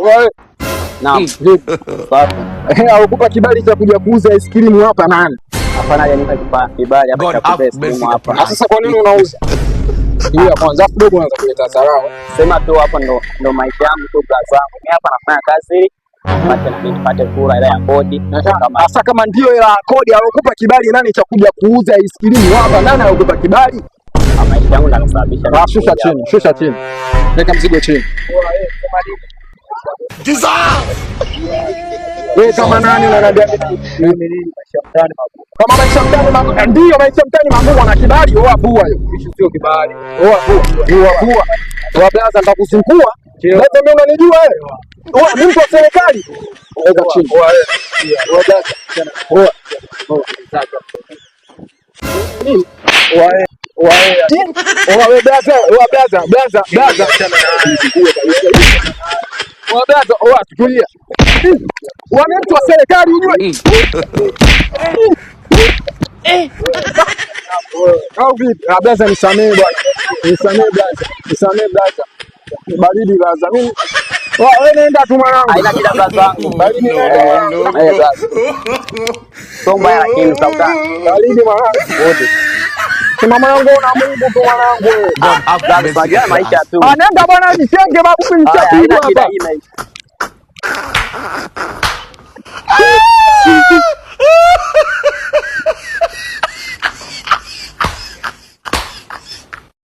Wewe. Naam. Vipi? Safi. Alikupa kibali cha kuja kuuza ice cream hapa nani? Hapana, hajanipa kibali hapa God cha kuuza have ice cream mercy hapa. Na sasa kwa nini unauza? Hiyo ya kwanza, afu dogo unaanza kuleta dharau. Sema tu hapo ndo maisha yangu tu blaza wangu. Mimi hapa nafanya kazi ili nipate na mimi nipate kula hela ya kodi. Kama Sasa kama ndio hela ya kodi, alokupa kibali nani cha kuja kuuza ice cream hapa? Nani alokupa kibali? Maisha yangu ndo yanasababisha. Ah, shusha chini, shusha chini. Weka mzigo chini. Jesus! Wewe kama nani unaniambia mimi nini? Kama maisha mtaani magumu, ndio maisha mtaani magumu, ana kibali oa vua hiyo. Sio kibali. Oa vua. Oa vua. Oa blaza, nitakuzingua. Blaza, mimi unanijua wewe? Oa, mimi mtu wa serikali. Weka chini. Oa wewe. Oa blaza. Oa. Nini? Oa wewe. Oa wewe. Oa wewe blaza, oa blaza, blaza, blaza. Oa blaza, oa tulia. Oa, mimi mtu wa serikali ujue. Au vipi? Ah, blaza nisamee bwana. Nisamee blaza. Nisamee blaza. Baridi blaza. Mimi wewe nenda tu mwanangu. Haina shida blaza wangu. Baridi nenda mwanangu. Eh, blaza. Sio mbaya lakini tutakutana. Baridi mwanangu. Wote. Sema mwanangu na Mungu tu mwanangu. God have Blaza, mercy unajua upon maisha us. tu. Ah, nenda bwana jitenge babu, mimi Haya, haina nishapigwa shida hapa. hii maisha.